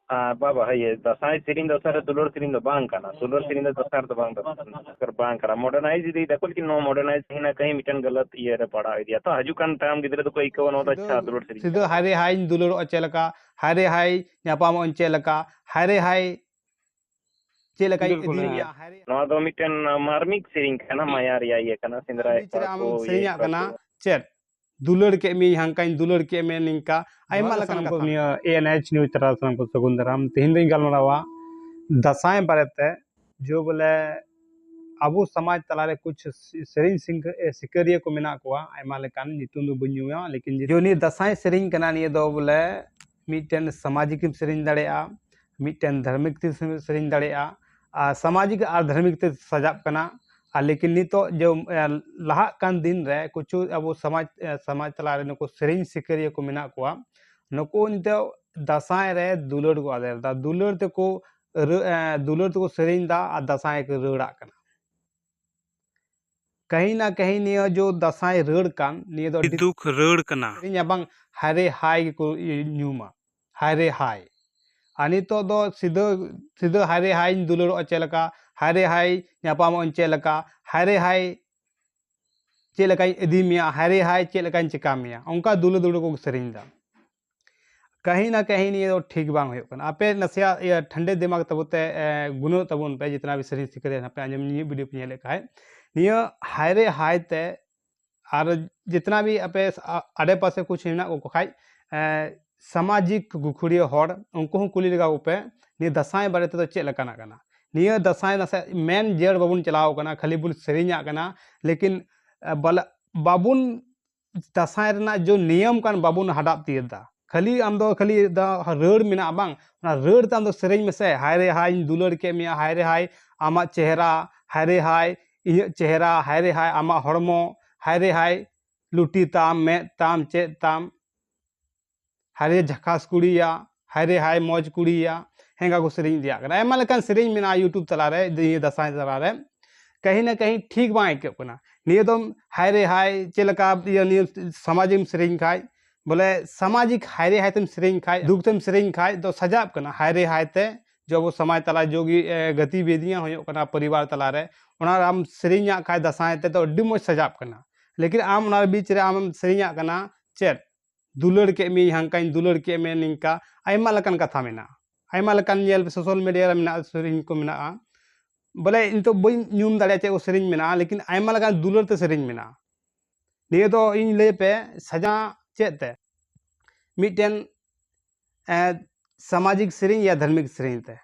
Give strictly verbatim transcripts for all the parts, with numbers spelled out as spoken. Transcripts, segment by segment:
ᱟᱨ ᱵᱟᱵᱟ, ᱦᱳᱭ, ᱫᱟᱸᱥᱟᱭ ᱥᱮᱨᱮᱧ ᱫᱚ ᱥᱟᱨ ᱫᱩᱞᱟᱹᱲ ᱥᱮᱨᱮᱧ ᱫᱚ ᱵᱟᱝ ᱠᱟᱱᱟ᱾ ᱫᱩᱞᱟᱹᱲ ᱥᱮᱨᱮᱧ ᱫᱚ ᱫᱚᱥᱟᱨ ᱫᱚ ᱵᱟᱝ ᱫᱚ ᱵᱟᱝ ᱠᱟᱱᱟ᱾ ᱢᱚᱰᱟᱨᱱᱟᱭᱤᱡᱽ ᱤᱫᱤᱭ ᱫᱟᱠᱚ, ᱞᱮᱠᱤᱱ ᱱᱚᱣᱟ ᱢᱚᱰᱟᱨᱱᱟᱭᱤᱡᱽ ᱠᱟᱹᱦᱤ ᱱᱟ ᱠᱟᱹᱦᱤ ᱢᱤᱫᱴᱮᱱ ᱜᱟᱞᱟᱛ ᱤᱭᱟᱹ ᱨᱮ ᱯᱟᱲᱟᱣ ᱤᱫᱤᱭᱟ᱾ ᱛᱚ ᱦᱤᱡᱩᱜ ᱠᱟᱱ ᱛᱟᱭᱚᱢ ᱜᱤᱫᱽᱨᱟᱹ ᱫᱚᱠᱚ ᱟᱹᱭᱠᱟᱹᱣᱟ ᱱᱚᱣᱟ ᱫᱚ ᱟᱪᱪᱷᱟ ᱫᱩᱞᱟᱹᱲ ᱥᱮᱨᱮᱧ ᱥᱤᱫᱷᱟᱹ ᱠᱟᱱᱟ᱾ ᱦᱟᱭ ᱨᱮ ᱦᱟᱭ ᱤᱧ ᱫᱩᱞᱟᱹᱲᱚᱜᱼᱟ ᱪᱮᱫ ᱞᱮᱠᱟ, ᱦᱟᱭ ᱨᱮ ᱦᱟᱭ ᱧᱟᱯᱟᱢᱚᱜ ᱟᱹᱧ ᱪᱮᱫ ᱞᱮᱠᱟ, ᱦᱟᱭ ᱨᱮ ᱦᱟᱭ ᱫᱩᱞᱟᱹᱲ ᱠᱚ ᱤᱫᱤ ᱦᱮᱸ᱾ ᱢᱮᱭᱟ, ᱦᱟᱭ ᱨᱮ ᱱᱚᱣᱟ ᱫᱚ ᱢᱤᱫᱴᱮᱱ ᱢᱟᱨᱢᱤᱠ ᱥᱮᱨᱮᱧ ᱠᱟᱱᱟ, ᱢᱟᱭᱟ ᱨᱮᱭᱟᱜ ᱤᱭᱟᱹ ᱠᱟᱱᱟ, ᱥᱮᱸᱫᱽᱨᱟᱭᱮᱫ ᱵᱤᱪ ᱨᱮ ᱠᱚᱣᱟ ᱟᱢ ᱠᱚ, ᱥᱮᱨᱮᱧᱟᱜ ᱤᱭᱟᱹᱭᱮᱫ ᱠᱚᱣᱟ ᱠᱟᱱᱟ ᱠᱚ᱾ ᱪᱮᱫ? ᱫᱩᱞᱟᱹᱲ ᱠᱮᱫ ᱢᱤᱭᱟᱹᱧ, ᱦᱟᱱᱠᱟᱧ ᱫᱩᱞᱟᱹᱲ ᱠᱮᱫ ᱢᱮᱭᱟ, ᱱᱤᱝᱠᱟ ᱟᱭᱢᱟ ᱡᱚᱦᱟᱨ ᱞᱮᱠᱟᱱ ᱥᱟᱱᱟᱢ ᱠᱚ ᱠᱟᱛᱷᱟ᱾ ᱱᱤᱭᱟᱹ A N H news channel ᱥᱟᱱᱟᱢ ᱠᱚ ᱥᱟᱹᱜᱩᱱ ᱫᱟᱨᱟᱢ᱾ ᱛᱮᱦᱮᱧ ᱫᱚᱧ ᱜᱟᱞᱢᱟᱨᱟᱣᱟ ᱫᱟᱸᱥᱟᱭ ᱵᱟᱨᱮᱛᱮ, ᱡᱮ ᱵᱚᱞᱮ ᱟᱵᱚ ᱥᱚᱢᱟᱡᱽ ᱛᱟᱞᱟᱨᱮ ᱠᱩᱪ ᱥᱮᱨᱮᱧ ᱥᱤᱝᱜᱟᱹ-, ᱮ, ᱥᱤᱠᱟᱹᱨᱤᱭᱟᱹ ᱠᱚ ᱢᱮᱱᱟᱜ ᱠᱚᱣᱟ, ᱟᱭᱢᱟ ᱞᱮᱠᱟᱱ, ᱧᱩᱛᱩᱢ ᱫᱚ ᱵᱟᱹᱧ ᱧᱩᱭᱟ, ᱞᱮᱠᱤᱱ ᱡᱮ ᱱᱤᱭᱟᱹ ᱫᱟᱸᱥᱟᱭ ᱥᱮᱨᱮᱧ ᱠᱟᱱᱟ, ᱱᱤᱭᱟᱹ ᱫᱚ ᱵᱚᱞᱮ ᱢᱤᱫᱴᱮᱱ ᱥᱟᱢᱟᱡᱤᱠ ᱮᱢ ᱥᱮᱨᱮᱧ ᱫᱟᱲᱮᱭᱟᱜᱼᱟ, ᱢᱤᱫᱴᱮᱱ ᱫᱷᱟᱨᱢᱤᱠ ᱛᱮ ᱥᱮᱨᱮᱧ ᱫᱟᱲᱮᱭᱟᱜᱼᱟ, ᱟᱨ ᱥᱟᱢᱟᱡᱤᱠ ᱟᱨ ᱫᱷᱟᱨᱢᱤᱠ ᱛᱮ ᱥᱟᱡᱟᱜ ᱠᱟᱱᱟ᱾ ᱟᱨ ᱞᱮᱠᱤᱱ ᱱᱤᱛᱚᱜ ᱡᱮ, ᱮ, ᱞᱟᱦᱟᱜ ᱠᱟᱱ ᱫᱤᱱ ᱨᱮ ᱠᱩᱪᱷᱩ ᱟᱵᱚ ᱥᱚᱢᱟᱡᱽ, ᱮ, ᱥᱚᱢᱟᱡᱽ ᱛᱟᱞᱟᱨᱮ ᱱᱩᱠᱩ ᱥᱮᱨᱮᱧ ᱥᱤᱠᱟᱹᱨᱤᱭᱟᱹ ᱠᱚ ᱢᱮᱱᱟᱜ ᱠᱚᱣᱟ, ᱱᱩᱠᱩ ᱱᱤᱛᱚᱜ ᱫᱟᱸᱥᱟᱭ ᱨᱮ ᱫᱩᱞᱟᱹᱲ ᱠᱚ ᱟᱫᱮᱨ ᱮᱫᱟ, ᱫᱩᱞᱟᱹᱲ ᱛᱮᱠᱚ ᱨᱟᱹ-, ᱮ, ᱫᱩᱞᱟᱹᱲ ᱛᱮᱠᱚ ᱥᱮᱨᱮᱧ ᱮᱫᱟ ᱟᱨ ᱫᱟᱸᱥᱟᱭ ᱠᱚ ᱨᱟᱹᱲᱟᱜ ᱠᱟᱱᱟ᱾ ᱠᱟᱹᱦᱤ ᱱᱟ ᱠᱟᱹᱦᱤ ᱱᱤᱭᱟᱹ ᱡᱚ ᱫᱟᱸᱥᱟᱭ ᱨᱟᱹᱲ ᱠᱟᱱ, ᱱᱤᱭᱟᱹ ᱫᱚ ᱟᱹᱰᱤ ᱫᱩᱠ ᱨᱟᱹᱲ ᱠᱟᱱᱟ᱾ ᱥᱮᱨᱮᱧᱟ ᱵᱟᱝ, ᱦᱟᱭ ᱨᱮ ᱦᱟᱭ ᱜᱮᱠᱚ ᱤᱭᱟᱹ ᱧᱩᱢᱟ, ᱦᱟᱭ ᱨᱮ ᱦᱟᱭ᱾ ᱟᱨ ᱱᱤᱛᱚᱜ ᱫᱚ ᱥᱤᱫᱷᱟᱹ, ᱥᱤᱫᱷᱟᱹ ᱦᱟᱭ ᱨᱮ ᱦᱟᱭ ᱤᱧ ᱫᱩᱞᱟᱹᱲᱚᱜᱼᱟ ᱪᱮᱫ ᱞᱮᱠᱟ, ᱦᱟᱭ ᱨᱮ ᱦᱟᱭ ᱧᱟᱯᱟᱢᱚᱜ ᱟᱹᱧ ᱪᱮᱫ ᱞᱮᱠᱟ, ᱦᱟᱭ ᱨᱮ ᱦᱟᱭ ᱪᱮᱫ ᱞᱮᱠᱟᱧ ᱤᱫᱤ ᱢᱮᱭᱟ, ᱦᱟᱭ ᱨᱮ ᱦᱟᱭ ᱪᱮᱫ ᱞᱮᱠᱟᱧ ᱪᱮᱠᱟ ᱢᱮᱭᱟ, ᱚᱱᱠᱟ ᱫᱩᱞᱟᱹᱲ ᱫᱩᱞᱟᱹᱲ ᱠᱚ ᱥᱮᱨᱮᱧ ᱮᱫᱟ᱾ ᱠᱟᱹᱦᱤ ᱱᱟ ᱠᱟᱹᱦᱤ ᱱᱤᱭᱟᱹ ᱫᱚ ᱴᱷᱤᱠ ᱵᱟᱝ ᱦᱩᱭᱩᱜ ᱠᱟᱱᱟ᱾ ᱟᱯᱮ ᱱᱟᱥᱮᱭᱟᱜ ᱤᱭᱟᱹ ᱴᱷᱟᱱᱰᱮ ᱫᱤᱢᱟᱜᱽ ᱛᱟᱵᱚ ᱛᱮ, ᱮ, ᱜᱩᱱᱟᱹᱱᱚᱜ ᱛᱟᱵᱚᱱ ᱯᱮ, ᱡᱤᱛᱱᱟ ᱵᱷᱤ ᱥᱮᱨᱮᱧ ᱥᱤᱠᱟᱹᱨᱤᱭᱟᱹ ᱦᱮᱱᱟᱜ ᱯᱮ, ᱟᱸᱡᱚᱢ ᱱᱤᱭᱟᱹ ᱵᱷᱤᱰᱤᱭᱳ ᱯᱮ ᱧᱮᱞᱮᱫ ᱠᱷᱟᱡ, ᱱᱤᱭᱟᱹ ᱦᱟᱭ ᱨᱮ ᱦᱟᱭ ᱛᱮ ᱟᱨ ᱡᱤᱛᱱᱟ ᱵᱷᱤ ᱟᱯᱮ ᱟ-, ᱟᱰᱮ ᱯᱟᱥᱮ ᱠᱩᱪ ᱦᱮᱱᱟᱜ ᱠᱚ ᱠᱷᱟᱡ, ᱮ, ᱥᱟᱢᱟᱡᱤᱠ ᱜᱩᱠᱷᱩᱲᱤᱭᱟᱹ ᱦᱚᱲ, ᱩᱱᱠᱩ ᱦᱚᱸ ᱠᱩᱞᱤ ᱞᱮᱜᱟ ᱠᱚᱯᱮ, ᱱᱤᱭᱟᱹ ᱫᱟᱸᱥᱟᱭ ᱵᱟᱨᱮ ᱛᱮᱫᱚ ᱪᱮᱫ ᱞᱮᱠᱟᱱᱟᱜ ᱠᱟᱱᱟ? ᱱᱤᱭᱟᱹ ᱫᱟᱸᱥᱟᱭ ᱱᱟᱥᱮ ᱢᱮᱱ ᱡᱟᱹᱲ ᱵᱟᱵᱚᱱ ᱪᱟᱞᱟᱣ ᱠᱟᱱᱟ, ᱠᱷᱟᱹᱞᱤ ᱵᱚᱱ ᱥᱮᱨᱮᱧᱟᱜ ᱠᱟᱱᱟ, ᱞᱮᱠᱤᱱ, ᱮ, ᱵᱟᱞᱟ-, ᱵᱟᱵᱚᱱ ᱫᱟᱸᱥᱟᱭ ᱨᱮᱱᱟᱜ ᱡᱚ ᱱᱤᱭᱚᱢ ᱠᱟᱱ ᱵᱟᱵᱚᱱ ᱦᱟᱰᱟᱯ ᱛᱤᱭᱟᱹᱜ ᱫᱟ᱾ ᱠᱷᱟᱹᱞᱤ ᱟᱢ ᱫᱚ ᱠᱷᱟᱹᱞᱤ ᱫᱟ-, ᱨᱟᱹᱲ ᱢᱮᱱᱟᱜᱼᱟ ᱵᱟᱝ, ᱚᱱᱟ ᱨᱟᱹᱲ ᱛᱮ ᱟᱢ ᱫᱚ ᱥᱮᱨᱮᱧ ᱢᱮᱥᱮ, ᱦᱟᱭ ᱨᱮ ᱦᱟᱭ ᱤᱧ ᱫᱩᱞᱟᱹᱲ ᱠᱮᱫ ᱢᱮᱭᱟ, ᱦᱟᱭ ᱨᱮ ᱦᱟᱭ ᱟᱢᱟᱜ ᱪᱮᱦᱨᱟ, ᱦᱟᱭ ᱨᱮ ᱦᱟᱭ ᱤᱧᱟᱹᱜ ᱪᱮᱦᱨᱟ, ᱦᱟᱭ ᱨᱮ ᱦᱟᱭ ᱟᱢᱟᱜ ᱦᱚᱲᱢᱚ, ᱦᱟᱭ ᱨᱮ ᱦᱟᱭ ᱞᱩᱴᱤ ᱛᱟᱢ, ᱢᱮᱫ ᱛᱟᱢ, ᱪᱮᱫ ᱛᱟᱢ, ᱦᱟᱭ ᱨᱮ ᱡᱷᱟᱠᱟᱥ ᱠᱩᱲᱤᱭᱟ, ᱦᱟᱭ ᱨᱮ ᱦᱟᱭ ᱢᱚᱡᱽ ᱠᱩᱲᱤᱭᱟ, ᱦᱮᱸᱜᱟ ᱠᱚ ᱥᱮᱨᱮᱧ ᱤᱫᱤᱭᱟᱜ ᱠᱟᱱᱟ᱾ ᱟᱭᱢᱟ ᱞᱮᱠᱟᱱ ᱥᱮᱨᱮᱧ ᱢᱮᱱᱟᱜᱼᱟ YouTube ᱛᱟᱞᱟᱨᱮ, ᱱᱤᱭᱟᱹ ᱫᱟᱸᱥᱟᱭ ᱛᱟᱞᱟᱨᱮ᱾ ᱠᱟᱹᱦᱤ ᱱᱟ ᱠᱟᱹᱦᱤ ᱴᱷᱤᱠ ᱵᱟᱝ ᱟᱹᱭᱠᱟᱹᱜ ᱠᱟᱱᱟ᱾ ᱱᱤᱭᱟᱹ ᱫᱚ ᱦᱟᱭ ᱨᱮ ᱦᱟᱭ ᱪᱮᱫ ᱞᱮᱠᱟ ᱤᱭᱟᱹ ᱱᱤᱭᱟᱹ ᱥᱟᱢᱟᱡᱤᱠ ᱥᱮᱨᱮᱧ ᱠᱷᱟᱡ, ᱵᱚᱞᱮ ᱥᱟᱢᱟᱡᱤᱠ ᱦᱟᱭᱨᱮ ᱦᱟᱭᱛᱮᱢ ᱥᱮᱨᱮᱧ ᱠᱷᱟᱡ, ᱫᱩᱠ ᱛᱮᱢ ᱥᱮᱨᱮᱧ ᱠᱷᱟᱡ ᱫᱚ ᱥᱟᱡᱟᱜ ᱠᱟᱱᱟ᱾ ᱦᱟᱭᱨᱮ ᱦᱟᱭᱛᱮ ᱡᱮ ᱟᱵᱚ ᱥᱚᱢᱟᱡᱽ ᱛᱟᱞᱟ ᱡᱳᱜᱤ, ᱮ, ᱜᱟᱛᱤᱵᱤᱫᱷᱤᱭᱟᱸ ᱦᱩᱭᱩᱜ ᱠᱟᱱᱟ ᱯᱚᱨᱤᱵᱟᱨ ᱛᱟᱞᱟᱨᱮ, ᱚᱱᱟ ᱟᱢ ᱥᱮᱨᱮᱧᱟᱜ ᱠᱷᱟᱡ ᱫᱟᱸᱥᱟᱭ ᱛᱮᱫᱚ ᱟᱹᱰᱤ ᱢᱚᱡᱽ ᱥᱟᱡᱟᱜ ᱠᱟᱱᱟ᱾ ᱞᱮᱠᱤᱱ ᱟᱢ ᱚᱱᱟ ᱵᱤᱪ ᱨᱮ ᱟᱢᱮᱢ ᱥᱮᱨᱮᱧᱟᱜ ᱠᱟᱱᱟ ᱪᱮᱫ, "ᱫᱩᱞᱟᱹᱲ ᱠᱮᱫ ᱢᱤᱭᱟᱹᱧ ᱦᱟᱝᱠᱟᱧ ᱫᱩᱞᱟᱹᱲ ᱠᱮᱫ ᱢᱮᱭᱟ ᱱᱤᱝᱠᱟ", ᱟᱭᱢᱟ ᱞᱮᱠᱟᱱ ᱠᱟᱛᱷᱟ ᱢᱮᱱᱟᱜᱼᱟ, ᱟᱭᱢᱟ ᱞᱮᱠᱟᱱ ᱧᱮᱞ ᱯᱮ, ᱥᱳᱥᱟᱞ ᱢᱤᱰᱤᱭᱟ ᱨᱮ ᱢᱮᱱᱟᱜᱼᱟ, ᱥᱮᱨᱮᱧ ᱠᱚ ᱢᱮᱱᱟᱜᱼᱟ᱾ ᱵᱚᱞᱮ ᱱᱤᱛᱚᱜ ᱵᱟᱹᱧ ᱧᱩᱢ ᱫᱟᱲᱮᱭᱟᱜᱼᱟ ᱪᱮᱫ ᱠᱚ ᱥᱮᱨᱮᱧ ᱢᱮᱱᱟᱜᱼᱟ, ᱞᱮᱠᱤᱱ ᱟᱭᱢᱟ ᱞᱮᱠᱟᱱ ᱫᱩᱞᱟᱹᱲ ᱛᱮ ᱥᱮᱨᱮᱧ ᱢᱮᱱᱟᱜᱼᱟ᱾ ᱱᱤᱭᱟᱹ ᱫᱚ ᱤᱧ ᱞᱟᱹᱭ ᱯᱮ, ᱥᱟᱡᱟ ᱪᱮᱫ ᱛᱮ? ᱢᱤᱫᱴᱮᱱ, ᱮ, ᱥᱟᱢᱟᱡᱤᱠ ᱥᱮᱨᱮᱧ ᱭᱟ ᱫᱷᱟᱨᱢᱤᱠ ᱥᱮᱨᱮᱧ ᱛᱮ,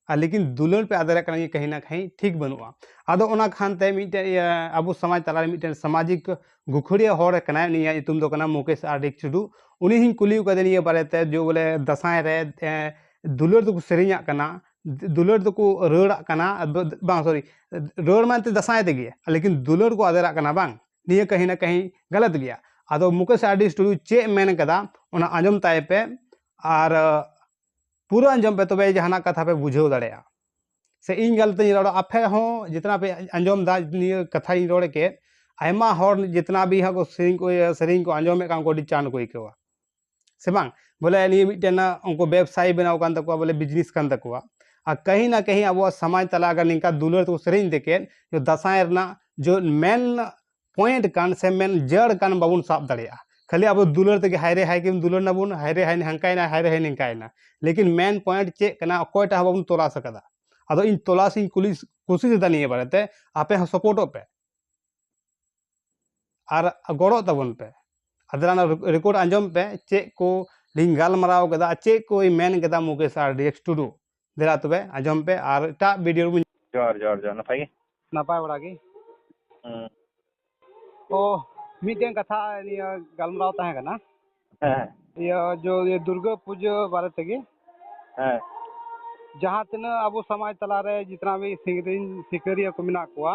ᱟᱨ ᱞᱮᱠᱤᱱ ᱫᱩᱞᱟᱹᱲ ᱯᱮ ᱟᱫᱮᱨᱟᱜ ᱠᱟᱱᱟ, ᱱᱤᱭᱟᱹ ᱠᱟᱹᱦᱤ ᱱᱟ ᱠᱟᱹᱦᱤ ᱴᱷᱤᱠ ᱵᱟᱹᱱᱩᱜᱼᱟ᱾ ᱟᱫᱚ ᱚᱱᱟ ᱠᱷᱟᱱ ᱛᱮ ᱢᱤᱫᱴᱮᱱ, ᱤᱭᱟᱹ, ᱟᱵᱚ ᱥᱚᱢᱟᱡᱽ ᱛᱟᱞᱟᱨᱮ ᱢᱤᱫᱴᱮᱱ ᱥᱟᱢᱟᱡᱤᱠ ᱜᱩᱠᱷᱟᱹᱲᱤᱭᱟᱹ ᱦᱚᱲ ᱠᱟᱱᱟᱭ, ᱩᱱᱤᱭᱟᱜ ᱧᱩᱛᱩᱢ ᱫᱚ ᱠᱟᱱᱟ ᱢᱩᱠᱮᱥ ᱟᱨ ᱰᱤ ᱴᱩᱰᱩ᱾ ᱩᱱᱤ ᱦᱚᱸᱧ ᱠᱩᱞᱤ ᱟᱠᱟᱫᱮ ᱱᱤᱭᱟᱹ ᱵᱟᱨᱮᱛᱮ, ᱡᱮ ᱵᱚᱞᱮ ᱫᱟᱸᱥᱟᱭ ᱨᱮ, ᱮ, ᱫᱩᱞᱟᱹᱲ ᱫᱚᱠᱚ ᱥᱮᱨᱮᱧᱟᱜ ᱠᱟᱱᱟ, ᱫᱩᱞᱟᱹᱲ ᱫᱚᱠᱚ ᱨᱟᱹᱲᱟᱜ ᱠᱟᱱᱟ, ᱵᱟᱝ, ᱥᱚᱨᱤ, ᱨᱟᱹᱲ ᱢᱟ ᱮᱱᱛᱮ ᱫᱟᱸᱥᱟᱭ ᱛᱮᱜᱮ, ᱞᱮᱠᱤᱱ ᱫᱩᱞᱟᱹᱲ ᱠᱚ ᱟᱫᱮᱨᱟᱜ ᱠᱟᱱᱟ, ᱵᱟᱝ? ᱱᱤᱭᱟᱹ ᱠᱟᱹᱦᱤ ᱱᱟ ᱠᱟᱹᱦᱤ ᱜᱟᱞᱟᱛ ᱜᱮᱭᱟ᱾ ᱟᱫᱚ ᱢᱩᱠᱮᱥ ᱟᱨ ᱰᱤ ᱴᱩᱰᱩ ᱪᱮᱫ ᱢᱮᱱ ᱠᱟᱫᱟ, ᱚᱱᱟ ᱟᱸᱡᱚᱢ ᱛᱟᱭ ᱯᱮ, ᱟᱨ, ᱟ, ᱯᱩᱨᱟᱹ ᱟᱸᱡᱚᱢ ᱯᱮ, ᱛᱚᱵᱮ ᱡᱟᱦᱟᱱᱟᱜ ᱠᱟᱛᱷᱟ ᱯᱮ ᱵᱩᱡᱷᱟᱹᱣ ᱫᱟᱲᱮᱭᱟᱜᱼᱟ᱾ ᱥᱮ ᱤᱧ ᱜᱟᱞᱟᱛ ᱤᱧ ᱨᱚᱲᱟ, ᱟᱯᱮ ᱦᱚᱸ ᱡᱤᱛᱱᱟ ᱯᱮ ᱟᱸᱡᱚᱢ ᱫᱟ, ᱱᱤᱭᱟᱹ ᱠᱟᱛᱷᱟᱧ ᱨᱚᱲ ᱠᱮᱫ, ᱟᱭᱢᱟ ᱦᱚᱲ ᱡᱤᱛᱱᱟ ᱵᱤ ᱦᱟᱸᱜ ᱠᱚ ᱥᱮᱨᱮᱧ ᱠᱚ, ᱥᱮᱨᱮᱧ ᱠᱚ ᱟᱸᱡᱚᱢᱮᱫ ᱠᱟᱱ ᱠᱚ, ᱟᱹᱰᱤ ᱪᱟᱱ ᱠᱚ ᱟᱹᱭᱠᱟᱹᱣᱟ᱾ ᱥᱮ ᱵᱟᱝ? ᱵᱚᱞᱮ ᱱᱤᱭᱟᱹ ᱢᱤᱫᱴᱮᱱ ᱩᱱᱠᱩ ᱵᱮᱵᱽᱥᱟᱭ ᱵᱮᱱᱟᱣ ᱠᱟᱱ ᱛᱟᱠᱚᱣᱟ, ᱵᱚᱞᱮ ᱵᱤᱡᱽᱱᱮᱥ ᱠᱟᱱ ᱛᱟᱠᱚᱣᱟ᱾ ᱟᱨ ᱠᱟᱹᱦᱤ ᱱᱟ ᱠᱟᱹᱦᱤ ᱟᱵᱚᱣᱟᱜ ᱥᱚᱢᱟᱡᱽ ᱛᱟᱞᱟ ᱟᱜᱟᱨ ᱱᱤᱝᱠᱟ ᱫᱩᱞᱟᱹᱲ ᱛᱮᱠᱚ ᱥᱮᱨᱮᱧ ᱛᱮᱠᱮᱫ, ᱡᱮ ᱫᱟᱸᱥᱟᱭ ᱨᱮᱱᱟᱜ ᱡᱮ ᱢᱮᱱ ᱯᱚᱭᱮᱱᱴ ᱠᱟᱱ ᱥᱮ ᱢᱮᱱ ᱡᱟᱹᱲ ᱠᱟᱱ ᱵᱟᱵᱚᱱ ᱥᱟᱵ ᱫᱟᱲᱮᱭᱟᱜᱼᱟ᱾ ᱠᱷᱟᱹᱞᱤ ᱟᱵᱚ ᱫᱩᱞᱟᱹᱲ ᱛᱮᱜᱮ ᱦᱟᱭ ᱨᱮ ᱦᱟᱭ ᱜᱮᱢ ᱫᱩᱞᱟᱹᱲ ᱱᱟᱵᱚᱱ, ᱦᱟᱭ ᱨᱮ ᱦᱟᱭ ᱦᱟᱝᱠᱟᱭᱱᱟ, ᱦᱟᱭ ᱨᱮ ᱦᱟᱭ ᱱᱤᱝᱠᱟᱭᱱᱟ᱾ ᱞᱮᱠᱤᱱ ᱢᱮᱱ ᱯᱚᱭᱮᱱᱴ ᱪᱮᱫ ᱠᱟᱱᱟ, ᱚᱠᱚᱭᱴᱟᱜ ᱦᱚᱸ ᱵᱟᱵᱚᱱ ᱛᱚᱞᱟᱥ ᱟᱠᱟᱫᱟ᱾ ᱟᱫᱚ ᱤᱧ ᱛᱚᱞᱟᱥ ᱤᱧ ᱠᱩᱞᱤ, ᱠᱩᱥᱤ ᱞᱮᱫᱟ ᱱᱤᱭᱟᱹ ᱵᱟᱨᱮᱛᱮ, ᱟᱯᱮ ᱦᱚᱸ ᱥᱟᱯᱳᱨᱴᱚᱜ ᱯᱮ᱾ ᱟᱨ ᱜᱚᱲᱚᱜ ᱛᱟᱵᱚᱱ ᱯᱮ᱾ ᱟᱫᱚ ᱚᱱᱟ ᱨᱮᱠᱚᱨᱰ ᱟᱸᱡᱚᱢ ᱯᱮ, ᱪᱮᱫ ᱠᱚ ᱞᱤᱧ ᱜᱟᱞᱢᱟᱨᱟᱣ ᱠᱮᱫᱟ ᱟᱨ ᱪᱮᱫ ᱠᱚᱭ ᱢᱮᱱ ᱠᱮᱫᱟ ᱢᱩᱠᱮᱥ ᱟᱨ ᱰᱤ ᱮᱠᱥ ᱴᱩᱰᱩ᱾ ᱫᱮᱞᱟ ᱛᱚᱵᱮ ᱟᱸᱡᱚᱢ ᱯᱮ ᱟᱨ ᱮᱴᱟᱜ ᱵᱷᱤᱰᱤᱭᱳ ᱨᱮᱵᱚᱱ ᱡᱚᱦᱟᱨ, ᱡᱚᱦᱟᱨ, ᱡᱚᱦᱟᱨ᱾ ᱱᱟᱯᱟᱭ ᱜᱮ? ᱱᱟᱯᱟᱭ ᱵᱟᱲᱟ ᱜᱮ᱾ ᱦᱩᱸ᱾ ᱛᱚ, ᱢᱤᱫᱴᱮᱱ ᱠᱟᱛᱷᱟ ᱱᱤᱭᱟᱹ ᱜᱟᱞᱢᱟᱨᱟᱣ ᱛᱟᱦᱮᱸ ᱠᱟᱱᱟ᱾ ᱦᱮᱸ᱾ ᱤᱭᱟᱹ, ᱡᱚ-, ᱤᱭᱟᱹ, ᱫᱩᱨᱜᱟᱹ ᱯᱩᱡᱟᱹ ᱵᱟᱨᱮ ᱛᱮᱜᱮ᱾ ᱦᱮᱸ᱾ ᱡᱟᱦᱟᱸ ᱛᱤᱱᱟᱹᱜ ᱟᱵᱚ ᱥᱚᱢᱟᱡᱽ ᱛᱟᱞᱟᱨᱮ ᱡᱤᱛᱱᱟ ᱵᱷᱤ ᱥᱮᱨᱮᱧ ᱥᱤᱠᱟᱹᱨᱤᱭᱟᱹ ᱠᱚ ᱢᱮᱱᱟᱜ ᱠᱚᱣᱟ,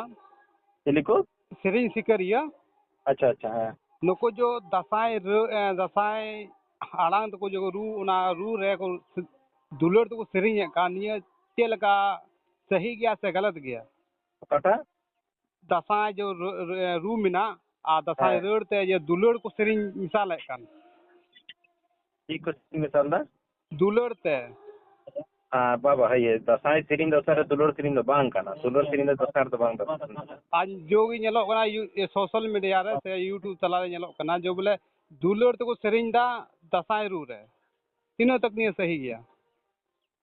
ᱪᱤᱞᱤ ᱠᱚ? ᱥᱮᱨᱮᱧ ᱥᱤᱠᱟᱹᱨᱤᱭᱟᱹ᱾ ᱟᱪᱪᱷᱟ, ᱟᱪᱪᱷᱟ, ᱦᱮᱸ᱾ ᱱᱩᱠᱩ ᱡᱚ ᱫᱟᱸᱥᱟᱭ ᱨᱟᱹ-, ᱮ, ᱫᱟᱸᱥᱟᱭ ᱟᱲᱟᱝ ᱛᱮᱠᱚ ᱡᱚ ᱨᱩ, ᱚᱱᱟ ᱨᱩ ᱨᱮ ᱠᱚ ᱥᱮ-, ᱫᱩᱞᱟᱹᱲ ᱛᱮᱠᱚ ᱥᱮᱨᱮᱧᱮᱫ ᱠᱟᱱ, ᱱᱤᱭᱟᱹ ᱪᱮᱫ ᱞᱮᱠᱟ ᱥᱟᱹᱦᱤ ᱜᱮᱭᱟ ᱥᱮ ᱜᱟᱞᱟᱛ ᱜᱮᱭᱟ? ᱚᱠᱟᱴᱟᱜ? ᱫᱟᱸᱥᱟᱭ ᱡᱚ ᱨᱟᱹ-, ᱨᱟᱹ-, ᱨᱩ ᱢᱮᱱᱟᱜ, ᱟᱨ ᱫᱟᱸᱥᱟᱭ ᱦᱮᱸ᱾ ᱨᱟᱹᱲ ᱛᱮ ᱡᱮ ᱫᱩᱞᱟᱹᱲ ᱠᱚ ᱥᱮᱨᱮᱧ ᱢᱮᱥᱟᱞᱮᱫ ᱠᱟᱱ᱾ ᱪᱮᱫ ᱠᱚ ᱥᱮᱨᱮᱧ ᱢᱮᱥᱟᱞ ᱫᱟ? ᱫᱩᱞᱟᱹᱲ ᱛᱮ᱾ ᱟᱨ ᱵᱟᱵᱟ, ᱦᱮᱸ, ᱤᱭᱟᱹ, ᱫᱟᱸᱥᱟᱭ ᱥᱮᱨᱮᱧ ᱫᱚ ᱫᱟᱸᱥᱟᱭ ᱨᱮ ᱫᱩᱞᱟᱹᱲ ᱥᱮᱨᱮᱧ ᱫᱚ ᱵᱟᱝ ᱠᱟᱱᱟ᱾ ᱫᱩᱞᱟᱹᱲ ᱥᱮᱨᱮᱧ ᱫᱚ ᱫᱟᱸᱥᱟᱭ ᱨᱮᱫᱚ ᱵᱟᱝ ᱫᱚᱨᱠᱟᱨ ᱠᱟᱱᱟ᱾ ᱟᱨ ᱡᱳᱜᱤ ᱧᱮᱞᱚᱜ ᱠᱟᱱᱟ, ᱭᱩ-, ᱮ, social media ᱨᱮ ᱥᱮ YouTube ᱛᱟᱞᱟᱨᱮ ᱧᱮᱞᱚᱜ ᱠᱟᱱᱟ ᱡᱮ ᱵᱚᱞᱮ ᱫᱩᱞᱟᱹᱲ ᱛᱮᱠᱚ ᱥᱮᱨᱮᱧ ᱫᱟ ᱫᱟᱸᱥᱟᱭ ᱨᱩ ᱨᱮ᱾ ᱛᱤᱱᱟᱹᱜ ᱛᱚᱠ ᱱᱤᱭᱟᱹ ᱥᱟᱹᱦᱤ ᱜᱮᱭᱟ?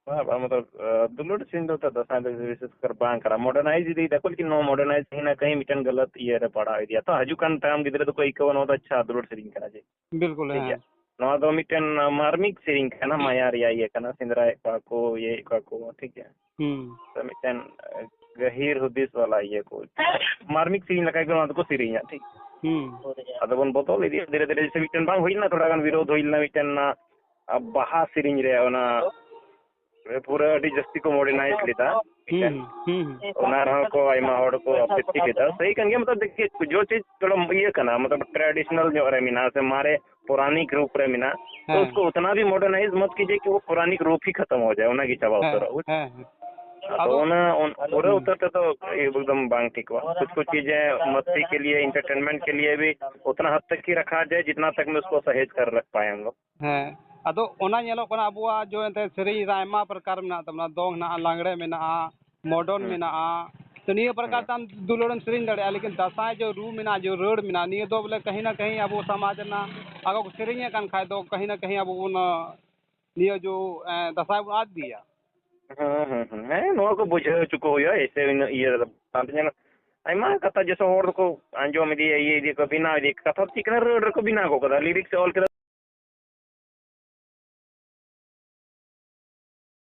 ᱵᱟᱝ, ᱵᱟᱝ, ᱢᱚᱛᱞᱚᱵ, ᱟ, ᱫᱩᱞᱟᱹᱲ ᱥᱮᱨᱮᱧ ᱫᱚ ᱛᱚ ᱫᱟᱸᱥᱟᱭ ᱫᱚ ᱵᱤᱥᱮᱥ ᱠᱟᱨ ᱵᱟᱝ ᱠᱟᱱᱟ᱾ Modernize ᱤᱫᱤᱭ ᱫᱟᱠᱚ, ᱞᱮᱠᱤᱱ ᱱᱚᱣᱟ modernize ᱠᱟᱹᱦᱤ ᱱᱟ ᱠᱟᱹᱦᱤ ᱢᱤᱫᱴᱮᱱ ᱜᱟᱞᱟᱛ ᱤᱭᱟᱹ ᱨᱮ ᱯᱟᱲᱟᱣ ᱤᱫᱤᱭᱟ᱾ ᱛᱚ ᱦᱤᱡᱩᱜ ᱠᱟᱱ ᱛᱟᱭᱚᱢ ᱜᱤᱫᱽᱨᱟᱹ ᱫᱚᱠᱚ ᱟᱹᱭᱠᱟᱹᱣᱟ ᱱᱚᱣᱟ ᱫᱚ ᱟᱪᱪᱷᱟ ᱫᱩᱞᱟᱹᱲ ᱥᱮᱨᱮᱧ ᱠᱟᱱᱟ ᱡᱮ᱾ ᱵᱤᱞᱠᱩᱞ, ᱴᱷᱤᱠ ᱜᱮᱭᱟ᱾ ᱦᱮᱸ᱾ ᱱᱚᱣᱟ ᱫᱚ ᱢᱤᱫᱴᱮᱱ, ᱟ, ᱢᱟᱨᱢᱤᱠ ᱥᱮᱨᱮᱧ ᱠᱟᱱᱟ, ᱢᱟᱭᱟ ᱨᱮᱭᱟᱜ ᱤᱭᱟᱹ ᱠᱟᱱᱟ, ᱥᱮᱸᱫᱽᱨᱟᱭᱮᱫ ᱠᱚᱣᱟ ᱠᱚ, ᱤᱭᱟᱹᱭᱮᱫ ᱠᱚᱣᱟ ᱠᱚ, ᱴᱷᱤᱠ ᱜᱮᱭᱟ᱾ ᱦᱩᱸ᱾ ᱛᱚ ᱢᱤᱫᱴᱮᱱ, ᱟ, ᱜᱟᱹᱦᱤᱨ ᱦᱩᱫᱤᱥ ᱵᱟᱞᱟ ᱤᱭᱟᱹ ᱠᱚ, ᱢᱟᱨᱢᱤᱠ ᱥᱮᱨᱮᱧ ᱞᱮᱠᱟ ᱜᱮ ᱱᱚᱣᱟ ᱫᱚᱠᱚ ᱥᱮᱨᱮᱧᱟ, ᱴᱷᱤᱠ? ᱦᱩᱸ᱾ ᱟᱫᱚ ᱵᱚᱱ ᱵᱚᱫᱚᱞ ᱤᱫᱤᱭᱟ ᱫᱷᱤᱨᱮ ᱫᱷᱤᱨᱮ, ᱡᱮᱭᱥᱮ ᱢᱤᱫᱴᱮᱱ ᱵᱟᱝ ᱦᱩᱭ ᱞᱮᱱᱟ, ᱛᱷᱚᱲᱟ ᱜᱟᱱ ᱵᱤᱨᱳᱫᱷ ᱦᱩᱭ ᱞᱮᱱᱟ ᱢᱤᱫᱴᱮᱱ, ᱟ, ᱵᱟᱦᱟ ᱥᱮᱨᱮᱧ ᱨᱮ, ᱚᱱᱟ ᱯᱩᱨᱟᱹ ᱟᱹᱰᱤ ᱡᱟᱹᱥᱛᱤ ᱠᱚ modernize ᱞᱮᱫᱟ᱾ ᱦᱩᱸ, ᱦᱩᱸ, ᱦᱩᱸ᱾ ᱚᱱᱟ ᱨᱮᱦᱚᱸ ᱠᱚ ᱟᱭᱢᱟ ᱦᱚᱲ ᱠᱚ ᱟᱯᱮᱛᱛᱤ ᱞᱮᱫᱟ᱾ ᱥᱟᱹᱦᱤ ᱠᱟᱱ ᱜᱮᱭᱟ, ᱢᱚᱛᱞᱚᱵ ᱫᱮᱠᱷᱤᱭᱮ, ᱡᱚ ᱪᱤᱡᱽ ᱛᱷᱚᱲᱟ ᱤᱭᱟᱹ ᱠᱟᱱᱟ, ᱢᱚᱛᱞᱚᱵ traditional ᱧᱚᱜ ᱨᱮ ᱢᱮᱱᱟᱜᱼᱟ, ᱥᱮ ᱢᱟᱨᱮ ᱯᱳᱨᱟᱱᱤᱠ ᱨᱩᱯ ᱨᱮ ᱢᱮᱱᱟᱜᱼᱟ, ᱛᱚ ᱦᱮᱸ᱾ ᱩᱥᱠᱳ ᱩᱛᱱᱟ ᱵᱷᱤ modernize ᱢᱚᱛ ᱠᱤᱡᱤᱭᱮ ᱠᱤ ᱣᱳ ᱯᱳᱨᱟᱱᱤᱠ ᱨᱩᱯ ᱦᱤ ᱠᱷᱟᱛᱟᱢ ᱦᱳ ᱡᱟᱭᱮ, ᱚᱱᱟ ᱜᱮ ᱪᱟᱵᱟ ᱦᱮᱸ, ᱩᱛᱟᱹᱨᱚᱜᱼᱟ᱾ ᱦᱮᱸ, ᱦᱮᱸ᱾ ᱟᱫᱚ ᱟᱫᱚ ᱚᱱᱟ, ᱚᱱ-, ᱯᱩᱨᱟᱹ ᱦᱩᱸ᱾ ᱩᱛᱟᱹᱨ ᱛᱮᱫᱚ ᱮᱠᱫᱚᱢ ᱵᱟᱝ ᱴᱷᱤᱠᱚᱜᱼᱟ᱾ ᱠᱩᱪ ᱠᱩᱪ ᱪᱤᱡᱮ ᱢᱟᱥᱛᱤ ᱠᱮ ᱞᱤᱭᱮ, entertainment ᱠᱮ ᱞᱤᱭᱮ ᱵᱷᱤ ᱩᱛᱱᱟ ᱦᱟᱫ ᱛᱟᱠ ᱦᱤ ᱨᱟᱠᱷᱟ ᱡᱟᱭᱮ, ᱡᱤᱛᱱᱟ ᱛᱟᱠ ᱢᱮ ᱩᱥᱠᱳ ᱥᱟᱦᱮᱡ ᱠᱟᱨ ᱨᱟᱠᱷ ᱯᱟᱭᱮ ᱦᱟᱢ ᱞᱳᱜ᱾ ᱦᱮᱸ, ᱟᱫᱚ ᱚᱱᱟ ᱧᱮᱞᱚᱜ ᱠᱟᱱᱟ, ᱟᱵᱚᱣᱟᱜ ᱡᱚ ᱮᱱᱛᱮ ᱥᱮᱨᱮᱧ ᱨᱮ ᱟᱭᱢᱟ ᱯᱨᱚᱠᱟᱨ ᱢᱮᱱᱟᱜ ᱛᱟᱵᱚᱱᱟ, ᱫᱚᱝ ᱦᱮᱱᱟᱜᱼᱟ, ᱞᱟᱜᱽᱲᱮ ᱢᱮᱱᱟᱜᱼᱟ, modern ᱦᱩᱸ᱾ ᱢᱮᱱᱟᱜᱼᱟ᱾ ᱛᱚ, ᱱᱤᱭᱟᱹ ᱯᱨᱚᱠᱟᱨ ᱦᱩᱸ᱾ ᱛᱮ ᱟᱢ ᱫᱩᱞᱟᱹᱲᱮᱢ ᱥᱮᱨᱮᱧ ᱫᱟᱲᱮᱭᱟᱜᱼᱟ, ᱞᱮᱠᱤᱱ ᱫᱟᱸᱥᱟᱭ ᱡᱚ ᱨᱩ ᱢᱮᱱᱟᱜᱼᱟ, ᱡᱚ ᱨᱟᱹᱲ ᱢᱮᱱᱟᱜᱼᱟ, ᱱᱤᱭᱟᱹ ᱫᱚ ᱵᱚᱞᱮ ᱠᱟᱹᱦᱤ ᱱᱟ ᱠᱟᱹᱦᱤ ᱟᱵᱚ ᱥᱚᱢᱟᱡᱽ ᱨᱮᱱᱟᱜ ᱟᱜᱚ ᱠᱚ ᱥᱮᱨᱮᱧᱮᱫ ᱠᱟᱱ ᱠᱷᱟᱡ ᱫᱚ ᱠᱟᱹᱦᱤ ᱱᱟ ᱠᱟᱹᱦᱤ ᱟᱵᱚ ᱵᱚᱱ, ᱱᱤᱭᱟᱹ ᱡᱚ, ᱮᱸ, ᱫᱟᱸᱥᱟᱭ ᱵᱚᱱ ᱟᱫ ᱤᱫᱤᱭᱟ᱾ ᱦᱩᱸ, ᱦᱩᱸ, ᱦᱩᱸ᱾ ᱦᱮᱸ, ᱱᱚᱣᱟ ᱠᱚ ᱵᱩᱡᱷᱟᱹᱣ ᱦᱚᱪᱚ ᱠᱚ ᱦᱩᱭᱩᱜᱼᱟ, ᱮᱭᱥᱮ ᱩᱱᱟᱹᱜ ᱤᱭᱟᱹ ᱨᱮᱫᱚ ᱵᱟᱝ ᱧᱮᱞᱚᱜ᱾ ᱟᱭᱢᱟ ᱠᱟᱛᱷᱟ ᱡᱮᱥᱮ ᱦᱚᱲ ᱫᱚᱠᱚ ᱟᱸᱡᱚᱢ ᱤᱫᱤᱭᱟ, ᱤᱭᱟᱹ ᱤᱫᱤᱭᱟ ᱠᱚ, ᱵᱮᱱᱟᱣ ᱤᱫᱤᱭᱟ, ᱠᱟᱛᱷᱟ ᱫᱚ ᱪᱮᱫ ᱠᱟᱱᱟ, ᱨᱟᱹᱲ ᱨᱮᱠᱚ ᱵᱮᱱᱟᱣ ᱜᱚᱫ ᱠᱟᱫᱟ, lyrics ᱮ ᱚᱞ ᱠᱮᱫᱟ᱾